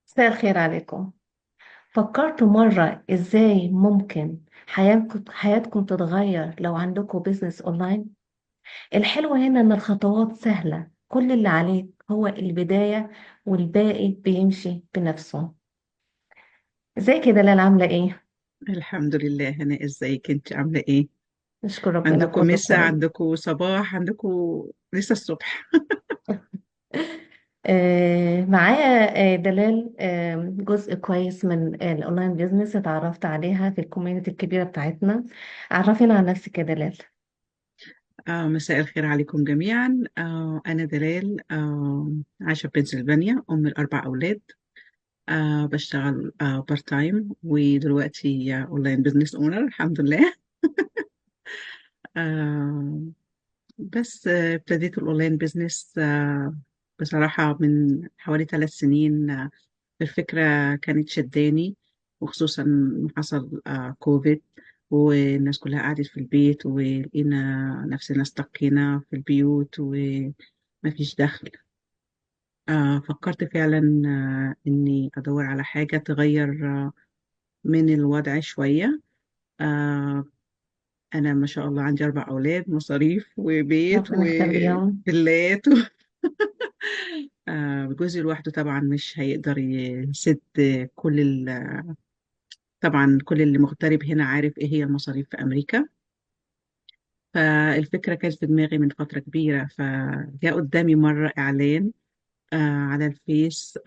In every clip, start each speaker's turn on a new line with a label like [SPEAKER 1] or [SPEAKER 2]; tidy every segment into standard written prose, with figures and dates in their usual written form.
[SPEAKER 1] مساء الخير عليكم. فكرتوا مرة إزاي ممكن حياتكم تتغير لو عندكم business online؟ الحلو هنا إن الخطوات سهلة، كل اللي عليك هو البداية والباقي بيمشي بنفسه. ازيك يا دلال، عاملة إيه؟
[SPEAKER 2] الحمد لله. هنا ازيك؟ انت عاملة ايه؟
[SPEAKER 1] نشكر ربنا،
[SPEAKER 2] عندكم
[SPEAKER 1] كله
[SPEAKER 2] مسا،
[SPEAKER 1] كويس.
[SPEAKER 2] عندكم صباح، عندكم لسه الصبح؟
[SPEAKER 1] معايا دلال، جزء كويس من ال online business اتعرفت عليها في ال community الكبيرة بتاعتنا. عرفينا على نفسك يا دلال.
[SPEAKER 2] مساء الخير عليكم جميعا. انا دلال، عايشة في بنسلفانيا، ام الاربع اولاد. بشتغل part time، ودلوقتي online business owner الحمد لله. آه بس ابتديت ال online business بصراحة من حوالي 3 سنين. الفكرة كانت شداني، وخصوصا لما حصل كوفيد، والناس كلها قعدت في البيت، ولقينا نفسنا استقينا في البيوت ومفيش دخل. فكرت فعلا إني أدور على حاجة تغير من الوضع شوية. آه، أنا ما شاء الله عندي 4 أولاد، مصاريف وبيت
[SPEAKER 1] ربنا يخليهم.
[SPEAKER 2] وفلات جوزي لوحده طبعا مش هيقدر يسد كل طبعا كل اللي مغترب هنا عارف ايه هي المصاريف في امريكا. فالفكرة كانت في دماغي من فترة كبيره، فجاء قدامي مرة اعلان آه على الفيس،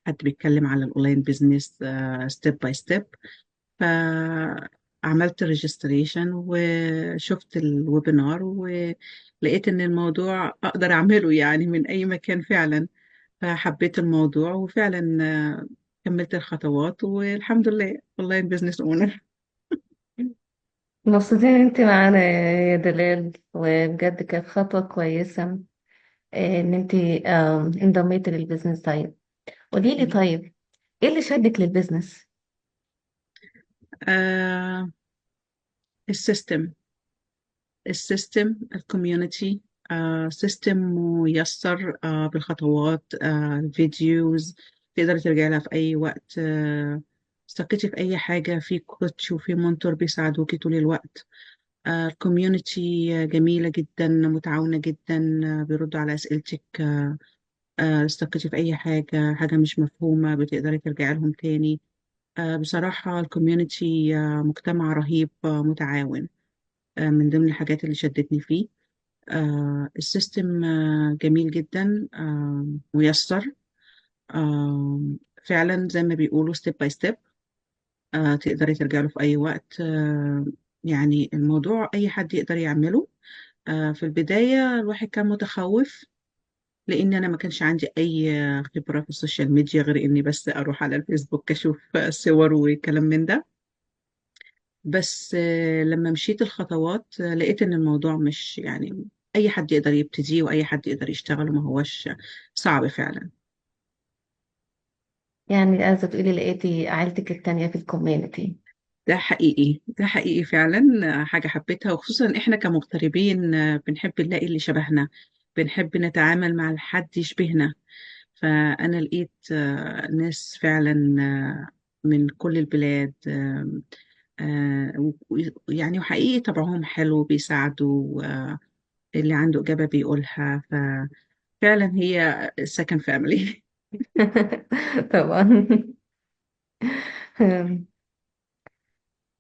[SPEAKER 2] حد بيتكلم على الاونلاين بيزنس step by step. فعملت registration وشفت ال webinar ولقيت ان الموضوع اقدر اعمله يعني من اي مكان فعلا. فحبيت الموضوع، وفعلا كملت الخطوات، والحمد لله online business owner.
[SPEAKER 1] مبسوطين ان انت معانا يا دلال، وبجد كانت خطوة كويسة ان انت انضميتي لل business. طيب قولي لي، طيب ايه اللي شدك لل business؟
[SPEAKER 2] آه السيستم، السيستم، الكوميونتي. سيستم ميسر بالخطوات، ال videos تقدري ترجعي لها في أي وقت. استقيتي في أي حاجة، في coach وفي mentor بيساعدوكي طول الوقت. ال community جميلة جدا، متعاونة جدا، بيردوا على أسئلتك. استقيتي في أي حاجة، حاجة مش مفهومة بتقدري ترجعي لهم تاني. بصراحة ال community مجتمع رهيب، متعاون. من ضمن الحاجات اللي شدتني فيه ال system جميل جدا، ميسر. آه، فعلا زي ما بيقولوا step by step، تقدري ترجعي له في أي وقت. يعني الموضوع أي حد يقدر يعمله. في البداية الواحد كان متخوف، لأن أنا ما كانش عندي أي خبرة في السوشيال ميديا، غير إني بس أروح على الفيسبوك أشوف صور وكلام من ده. بس لما مشيت الخطوات لقيت ان الموضوع مش يعني اي حد يقدر يبتديه، واي حد يقدر يشتغل، وما هوش صعب فعلا.
[SPEAKER 1] يعني عايزة تقولي لقيتي عيلتك التانية في ال community.
[SPEAKER 2] ده حقيقي، ده حقيقي فعلا. حاجة حبيتها، وخصوصا احنا كمغتربين بنحب نلاقي اللي شبهنا، بنحب نتعامل مع الحد يشبهنا. فأنا لقيت ناس فعلا من كل البلاد، يعني وحقيقي طبعهم حلو، بيساعدوا، اللي عنده إجابة بيقولها. فعلا هي second family.
[SPEAKER 1] طبعا.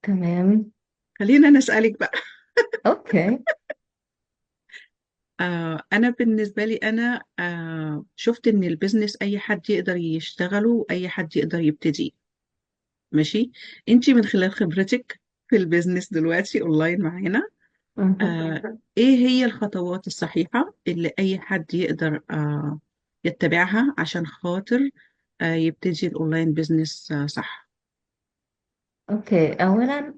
[SPEAKER 1] تمام.
[SPEAKER 2] خلينا نسألك بقى.
[SPEAKER 1] okay.
[SPEAKER 2] أنا بالنسبة لي أنا شفت إن ال business أي حد يقدر يشتغله، أي حد يقدر يبتدي. ماشي. أنتي من خلال خبرتك في ال business دلوقتي أونلاين معانا،
[SPEAKER 1] مهم.
[SPEAKER 2] إيه هي الخطوات الصحيحة اللي أي حد يقدر يتبعها عشان خاطر يبتدي ال online business صح؟
[SPEAKER 1] okay، اولا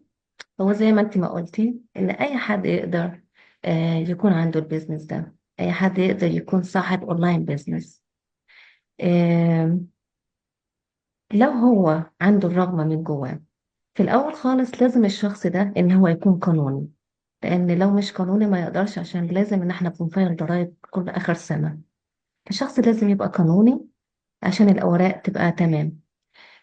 [SPEAKER 1] هو زي ما انت ما قلتي ان اي حد يقدر يكون عنده ال business ده، اي حد يقدر يكون صاحب online business لو هو عنده الرغبة من جواه. في الأول خالص لازم الشخص ده إن هو يكون قانوني، لأن لو مش قانوني ما يقدرش، عشان لازم إن احنا بن file ضرايب كل آخر سنة. الشخص لازم يبقى قانوني عشان الأوراق تبقى تمام.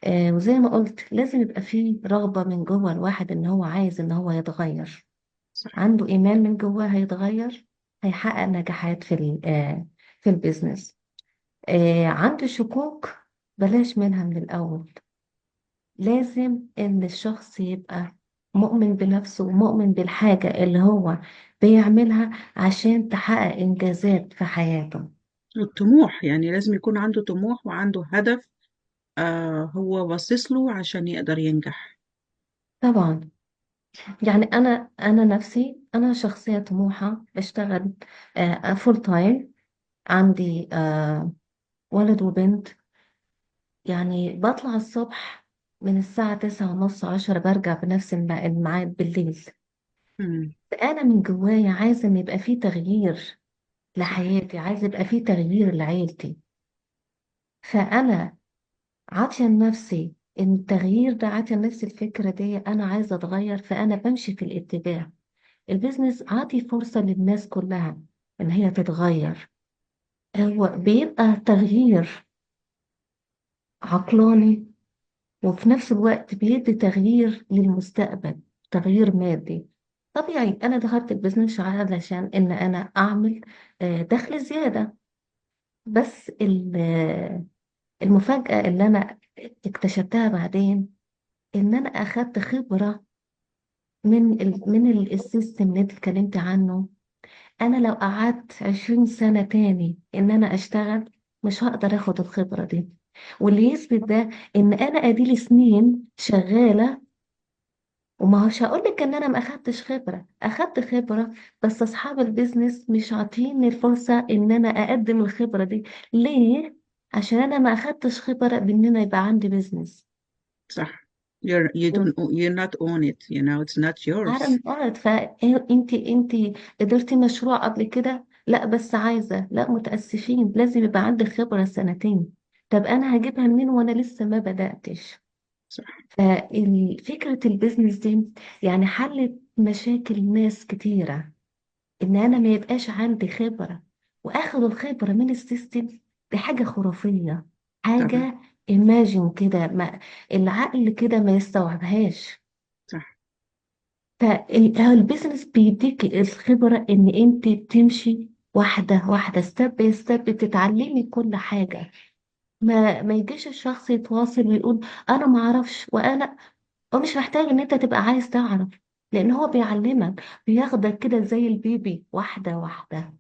[SPEAKER 1] وزي ما قلت لازم يبقى فيه رغبة من جوه الواحد إن هو عايز إن هو يتغير،
[SPEAKER 2] صح.
[SPEAKER 1] عنده إيمان من جواه هيتغير، هيحقق نجاحات في في ال business. عنده شكوك، بلاش منها من الأول. لازم إن الشخص يبقى مؤمن بنفسه ومؤمن بالحاجة اللي هو بيعملها عشان تحقق إنجازات في حياته.
[SPEAKER 2] الطموح، يعني لازم يكون عنده طموح وعنده هدف، هو باصص له عشان يقدر ينجح.
[SPEAKER 1] طبعا. يعني أنا نفسي أنا شخصية طموحة، بشتغل full time، عندي ولد وبنت. يعني بطلع الصبح من الساعة 9:30 10، برجع بنفس الميعاد بالليل.
[SPEAKER 2] مم.
[SPEAKER 1] أنا من جوايا عايزة إن يبقى فيه تغيير
[SPEAKER 2] صح.
[SPEAKER 1] لحياتي، عايزة يبقى فيه تغيير لعيلتي. فأنا عاطية لنفسي إن التغيير ده، عاطية لنفسي الفكرة دي، أنا عايزة أتغير، فأنا بمشي في الاتجاه. ال business عاطي فرصة للناس كلها إن هي تتغير. هو بيبقى تغيير عقلاني، وفي نفس الوقت بيدي تغيير للمستقبل، تغيير مادي. طبيعي أنا دخلت ال business علشان إن أنا أعمل دخل زيادة. بس المفاجأة اللي أنا اكتشفتها بعدين إن أنا أخدت خبرة من ال system اللي أنت اتكلمت عنه. أنا لو قعدت 20 سنة تاني إن أنا أشتغل مش هقدر أخد الخبرة دي. واللي يثبت ده إن أنا أديلي سنين شغالة، وما هوش هقول لك ان انا ما اخدتش خبره، اخدت خبره، بس اصحاب ال business مش عاطيني الفرصه ان انا اقدم الخبره دي. ليه؟ عشان انا ما اخدتش خبره بان انا يبقى عندي business.
[SPEAKER 2] صح. You don't, you're not own it, you know, it's not yours.
[SPEAKER 1] عالم ارض. فانت قدرتي مشروع قبل كده؟ لا، بس عايزه. لا، متاسفين، لازم يبقى عندك خبره سنتين. طب انا هجيبها منين وانا لسه ما بداتش؟
[SPEAKER 2] صح.
[SPEAKER 1] ففكره ال business دي يعني حلت مشاكل ناس كتيره، ان انا ما يبقاش عندي خبرة واخد الخبرة من ال system. دي حاجة خرافية،
[SPEAKER 2] طبعا.
[SPEAKER 1] حاجة imagine كده، ما العقل كده ما يستوعبهاش.
[SPEAKER 2] صح.
[SPEAKER 1] فال business بيديك الخبرة ان انت تمشي واحدة واحدة، step step، بتتعلمي كل حاجة. ما يجيش الشخص يتواصل ويقول انا ما اعرفش، وانا هو مش محتاج ان انت تبقى عايز تعرف، لان هو بيعلمك، بياخدك كده زي ال baby واحدة واحدة،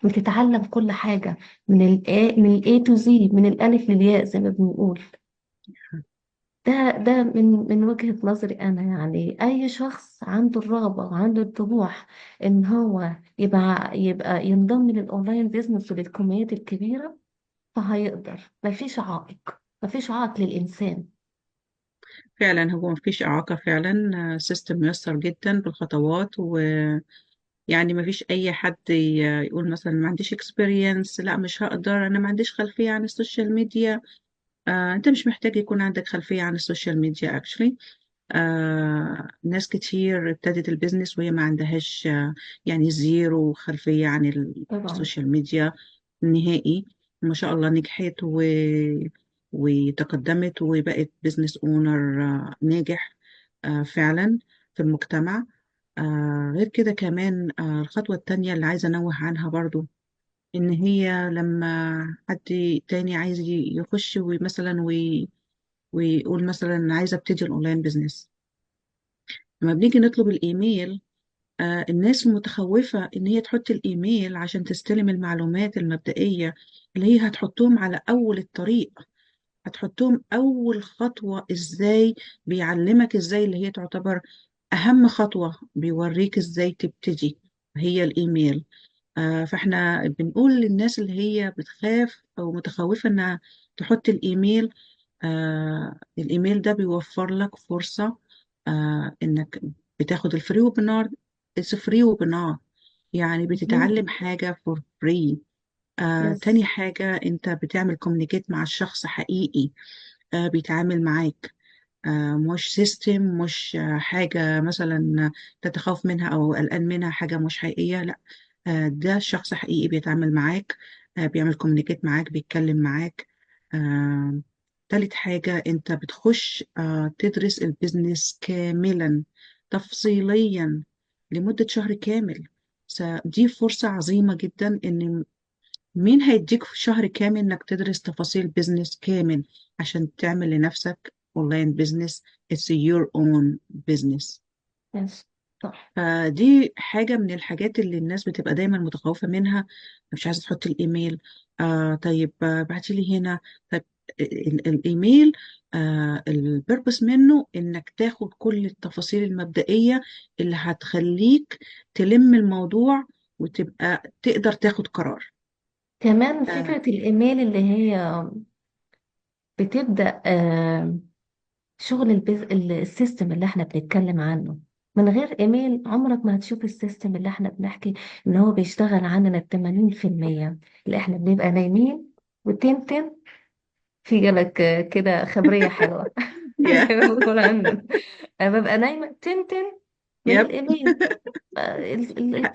[SPEAKER 1] بتتعلم كل حاجة من ال A، من ال A to Z، من الألف للياء زي ما بنقول. ده من وجهة نظري أنا، يعني أي شخص عنده الرغبة وعنده الطموح إن هو يبقى ينضم لل online business وللكميات الكبيرة، فهيقدر. مفيش عائق، مفيش عائق للإنسان.
[SPEAKER 2] فعلا هو مفيش إعاقة فعلا. system ميسر جدا بالخطوات، ويعني مفيش أي حد يقول مثلا ما عنديش experience، لا مش هقدر، أنا ما عنديش خلفية عن السوشيال ميديا. أنت مش محتاج يكون عندك خلفية عن السوشيال ميديا actually. ناس كتير ابتدت ال business وهي ما عندهاش يعني zero خلفية عن
[SPEAKER 1] طبعا.
[SPEAKER 2] السوشيال ميديا نهائي. ما شاء الله نجحت وتقدمت وبقت business owner ناجح فعلا في المجتمع. غير كده كمان، الخطوة التانية اللي عايزة أنوه عنها برضو، إن هي لما حد تاني عايز يخش ومثلا ويقول مثلا عايزة أبتدي الأونلاين بيزنس، لما بنيجي نطلب الإيميل، الناس متخوفة إن هي تحط الإيميل عشان تستلم المعلومات المبدئية اللي هي هتحطهم على أول الطريق، هتحطهم أول خطوة. إزاي بيعلمك إزاي اللي هي تعتبر أهم خطوة، بيوريك إزاي تبتدي، هي الإيميل. فإحنا بنقول للناس اللي هي بتخاف أو متخوفة إنها تحط الإيميل، الإيميل ده بيوفر لك فرصة، إنك بتاخد الفري ويبينار. It's free webinar، يعني بتتعلم حاجة for free.
[SPEAKER 1] yes.
[SPEAKER 2] تاني حاجة، أنت بتعمل communicate مع الشخص حقيقي، بيتعامل معاك، مش system، مش حاجة مثلا تتخوف منها أو قلقان منها، حاجة مش حقيقية، لا. ده شخص حقيقي بيتعامل معاك، بيعمل communicate معاك، بيتكلم معاك. آه، تالت حاجة انت بتخش تدرس ال business كاملا تفصيليا لمدة شهر كامل. دي فرصة عظيمة جدا، ان مين هيديك في شهر كامل انك تدرس تفاصيل business كامل عشان تعمل لنفسك online business؟ It's your own business.
[SPEAKER 1] yes، صح.
[SPEAKER 2] فدي حاجة من الحاجات اللي الناس بتبقى دايما متخوفة منها، مش عايزة تحط الإيميل. طيب، بعتي لي هنا. طيب، الإيميل، ال purpose منه إنك تاخد كل التفاصيل المبدئية اللي هتخليك تلم الموضوع وتبقى تقدر تاخد قرار.
[SPEAKER 1] كمان
[SPEAKER 2] آه
[SPEAKER 1] فكرة الإيميل اللي هي بتبدأ شغل ال system اللي احنا بنتكلم عنه. من غير ايميل عمرك ما هتشوف ال system اللي احنا بنحكي ان هو بيشتغل عننا ال 80% اللي احنا بنبقى نايمين، وتن تن في جالك كده خبرية حلوة.
[SPEAKER 2] yeah.
[SPEAKER 1] زي ما بنقول عندنا، انا ببقى نايمة تن تن من
[SPEAKER 2] yep.
[SPEAKER 1] الايميل.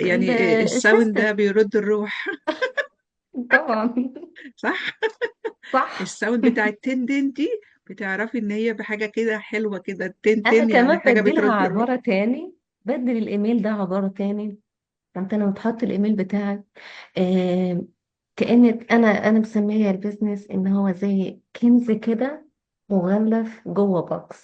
[SPEAKER 2] يعني ال sound
[SPEAKER 1] السيستم.
[SPEAKER 2] ده بيرد الروح.
[SPEAKER 1] طبعا.
[SPEAKER 2] صح.
[SPEAKER 1] صح.
[SPEAKER 2] ال sound بتاع التن دي، بتعرفي ان هي بحاجة كده حلوة كده، التن
[SPEAKER 1] انا
[SPEAKER 2] تن يعني
[SPEAKER 1] كمان
[SPEAKER 2] حاجة
[SPEAKER 1] بديلها
[SPEAKER 2] بترد الروح.
[SPEAKER 1] عبارة تاني، بدل الايميل ده عبارة تاني. فانت لما تحط الايميل بتاعك، آه، كأن انا مسميه ال business ان هو زي كنز كده مغلف جوه box.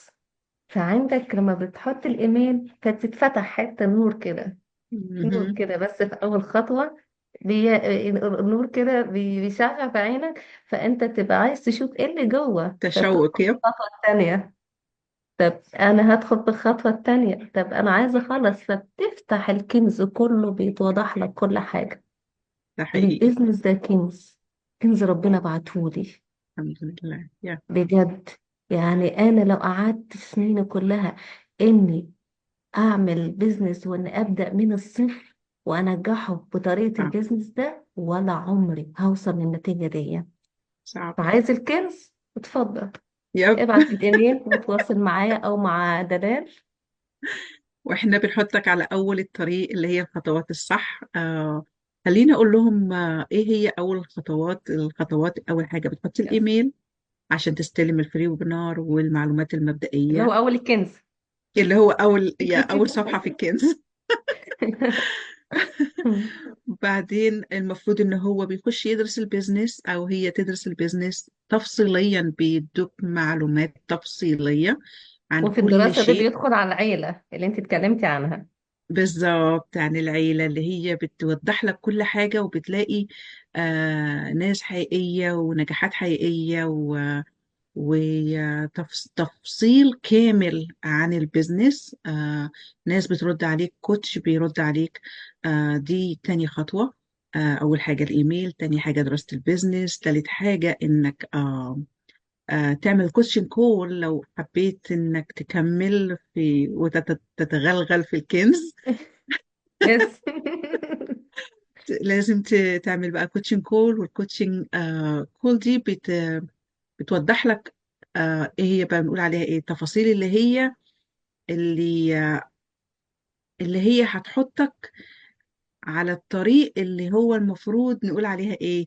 [SPEAKER 1] فعندك لما بتحط الايميل فتتفتح حته نور كده، نور
[SPEAKER 2] مهم.
[SPEAKER 1] كده بس في اول خطوه، بي... النور كده بيشعشع في عينك، فانت تبقى عايز تشوف ايه اللي جوه،
[SPEAKER 2] تشوق.
[SPEAKER 1] فتدخل
[SPEAKER 2] yep.
[SPEAKER 1] الخطوه الثانيه. طب انا هدخل في الخطوه الثانيه، طب انا عايزه اخلص، فبتفتح الكنز كله بيتوضح لك كل حاجه.
[SPEAKER 2] ده حقيقي.
[SPEAKER 1] ال business ده كنز، كنز ربنا بعتهولي
[SPEAKER 2] الحمد لله يا
[SPEAKER 1] بجد. يعني انا لو قعدت سنين كلها اني اعمل business وان ابدا من الصفر وانجحه بطريقه
[SPEAKER 2] صعب.
[SPEAKER 1] ال business ده، ولا عمري هوصل للنتيجه دي.
[SPEAKER 2] صعب.
[SPEAKER 1] فعايز الكنز، اتفضل
[SPEAKER 2] yep.
[SPEAKER 1] ابعت الايميل وتواصل معايا او مع دلال.
[SPEAKER 2] واحنا بنحطك على اول الطريق اللي هي الخطوات الصح. خليني اقول لهم ايه هي اول الخطوات. الخطوات، اول حاجة بتحط
[SPEAKER 1] yes.
[SPEAKER 2] الايميل عشان تستلم ال free webinar والمعلومات
[SPEAKER 1] اللي هو
[SPEAKER 2] المبدئية،
[SPEAKER 1] اول الكنز.
[SPEAKER 2] اللي هو اول، يا اول صفحة في الكنز. بعدين المفروض ان هو بيخش يدرس ال business او هي تدرس ال business تفصيليا، بيدوك معلومات تفصيلية عن
[SPEAKER 1] وفي
[SPEAKER 2] كل
[SPEAKER 1] الدراسة ده
[SPEAKER 2] شيء.
[SPEAKER 1] بيدخل على العيلة اللي انت اتكلمتي عنها.
[SPEAKER 2] بالظبط، عن العيلة اللي هي بتوضح لك كل حاجة، وبتلاقي ناس حقيقية ونجاحات حقيقية وتفصيل كامل عن ال business. ناس بترد عليك، coach بيرد عليك. دي تاني خطوة. أول حاجة الإيميل، تاني حاجة دراسة ال business، تالت حاجة إنك تعمل coaching call لو حبيت إنك تكمل في وتتغلغل في الكنز.
[SPEAKER 1] yes.
[SPEAKER 2] لازم تعمل بقى coaching call. وال coaching call دي بتوضح لك ايه هي بقى بنقول عليها ايه التفاصيل اللي اللي هي هتحطك على الطريق اللي هو المفروض نقول عليها ايه.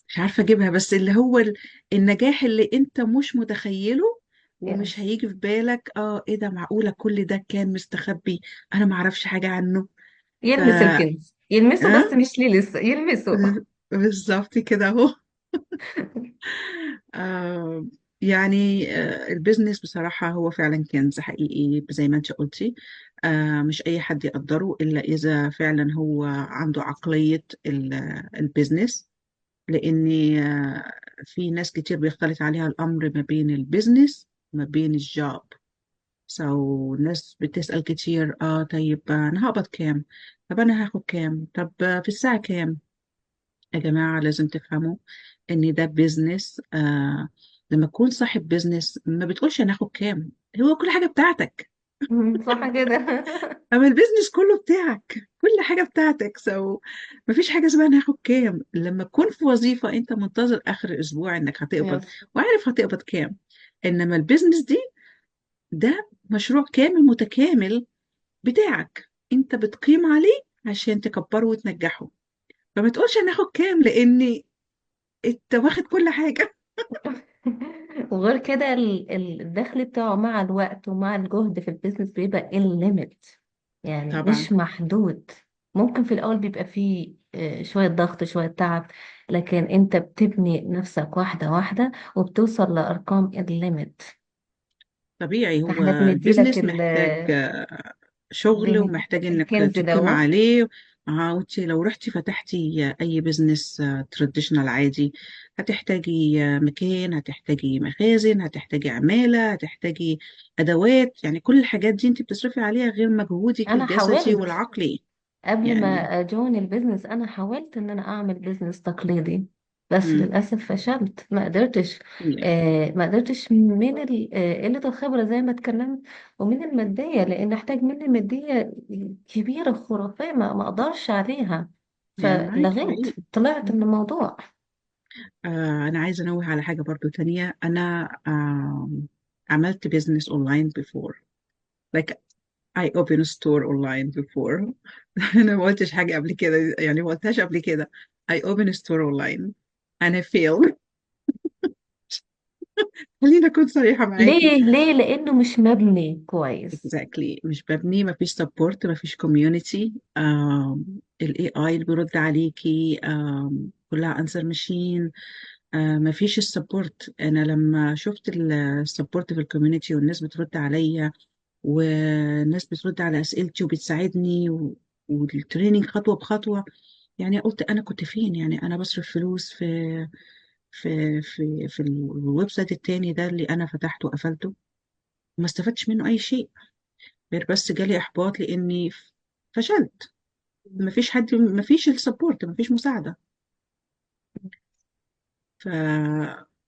[SPEAKER 2] مش عارفة اجيبها، بس اللي هو النجاح اللي انت مش متخيله ومش
[SPEAKER 1] yes.
[SPEAKER 2] هيجي في بالك. ايه ده، معقولة كل ده كان مستخبي؟ انا معرفش حاجة عنه. ف
[SPEAKER 1] يلمس الكنز، يلمسه
[SPEAKER 2] آه؟
[SPEAKER 1] بس مش ليه لسه يلمسه.
[SPEAKER 2] بالظبط كده اهو. يعني ال business بصراحة هو فعلا كنز حقيقي زي ما انت قلتي. مش أي حد يقدره إلا إذا فعلا هو عنده عقلية ال business، لأن في ناس كتير بيختلط عليها الأمر ما بين ال business ما بين ال job. So الناس بتسأل كتير، طيب، أنا هقبض كام؟ طب أنا هاخد كام؟ طب في الساعة كام؟ يا جماعة لازم تفهموا إن ده business. لما تكون صاحب business ما بتقولش أنا هاخد كام، هو كل حاجة بتاعتك.
[SPEAKER 1] صح كده.
[SPEAKER 2] أما ال business كله بتاعك، كل حاجة بتاعتك. So مفيش حاجة اسمها أنا هاخد كام. لما تكون في وظيفة أنت منتظر آخر الأسبوع إنك هتقبض
[SPEAKER 1] yes.
[SPEAKER 2] وعارف هتقبض كام. إنما ال business ده مشروع كامل متكامل بتاعك، أنت بتقيم عليه عشان تكبره وتنجحه. فما تقولش أنا هاخد كام، لأن انت واخد كل حاجة.
[SPEAKER 1] وغير كده الدخل بتاعه مع الوقت ومع الجهد في ال business بيبقى unlimited، يعني
[SPEAKER 2] طبعا.
[SPEAKER 1] مش محدود. ممكن في الأول بيبقى فيه شوية ضغط شوية تعب، لكن انت بتبني نفسك واحدة واحدة وبتوصل لأرقام unlimited.
[SPEAKER 2] طبيعي، هو
[SPEAKER 1] فاحنا بنديلك
[SPEAKER 2] البيزنس محتاج شغل، ومحتاج
[SPEAKER 1] بنديلك
[SPEAKER 2] انك
[SPEAKER 1] الكنز
[SPEAKER 2] تقيم
[SPEAKER 1] دوت.
[SPEAKER 2] عليه. وانت لو رحتي فتحتي اي business traditional عادي، هتحتاجي مكان، هتحتاجي مخازن، هتحتاجي عمالة، هتحتاجي ادوات. يعني كل الحاجات دي انت بتصرفي عليها غير مجهودك
[SPEAKER 1] انا
[SPEAKER 2] الجسدي
[SPEAKER 1] حاولت
[SPEAKER 2] والعقلي.
[SPEAKER 1] قبل
[SPEAKER 2] يعني
[SPEAKER 1] ما اجون ال business، انا حاولت ان انا اعمل business تقليدي، بس
[SPEAKER 2] امم
[SPEAKER 1] للاسف فشلت، ما قدرتش.
[SPEAKER 2] yeah.
[SPEAKER 1] ما قدرتش من قلة الخبرة زي ما اتكلمت، ومن المادية، لان احتاج مني مادية كبيرة خرافية ما اقدرش عليها،
[SPEAKER 2] yeah، معاكي
[SPEAKER 1] فلغيت،
[SPEAKER 2] حقيقي.
[SPEAKER 1] طلعت
[SPEAKER 2] مم.
[SPEAKER 1] من الموضوع.
[SPEAKER 2] انا عايزه انوه على حاجه برضو تانية. انا عملت business online before، like I opened a store online before. أنا ما قلتش حاجة قبل كده، يعني ما قلتهاش قبل كده. I opened a store online and I failed. خليني أكون صريحة معاكي.
[SPEAKER 1] ليه؟ ليه؟ لانه مش مبني كويس.
[SPEAKER 2] Exactly، مش ببني، ما فيش support، ما فيش community. ال AI اللي بيرد عليكي كلها answer machine. ما فيش ال support. أنا لما شفت ال support في ال community والناس بترد عليا، والناس بترد على أسئلتي وبتساعدني وال training خطوة بخطوة، يعني قلت انا كنت فين؟ يعني انا بصرف فلوس في ال website التاني ده اللي انا فتحته وقفلته، ما استفدتش منه اي شيء، غير بس جالي احباط لاني فشلت. ما فيش حد، ما فيش ال support، ما فيش مساعدة. ف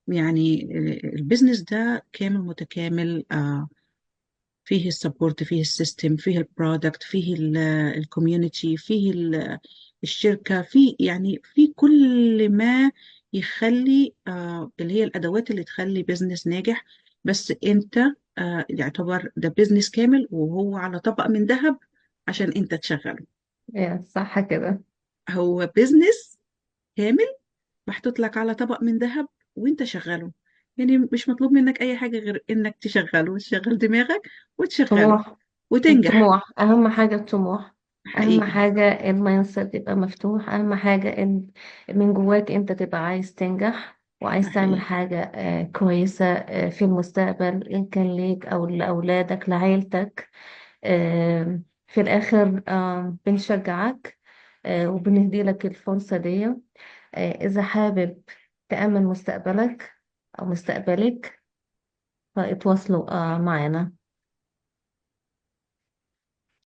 [SPEAKER 2] يعني ال business ده كامل متكامل، فيه ال support، فيه ال system، فيه ال product، فيه ال community، فيه الشركة، فيه يعني في كل ما يخلي اللي هي الأدوات اللي تخلي business ناجح. بس أنت يعتبر ده business كامل وهو على طبق من ذهب عشان أنت تشغله.
[SPEAKER 1] يا صح كده.
[SPEAKER 2] هو business كامل محطوط لك على طبق من ذهب وانت شغله. يعني مش مطلوب منك اي حاجة غير انك تشغله، تشغل دماغك وتشغله
[SPEAKER 1] طموح.
[SPEAKER 2] وتنجح.
[SPEAKER 1] الطموح اهم حاجة، الطموح اهم
[SPEAKER 2] حقيقي.
[SPEAKER 1] حاجة، ال mindset يبقى مفتوح، اهم حاجة ان من جواك انت تبقى عايز تنجح وعايز تعمل
[SPEAKER 2] حقيقي.
[SPEAKER 1] حاجة كويسة في المستقبل، ان كان ليك او لاولادك لعيلتك. آه، في الاخر بنشجعك وبنهدي لك الفرصة دي. اذا حابب تأمن مستقبلك او مستقبلك، فاتواصلوا معنا.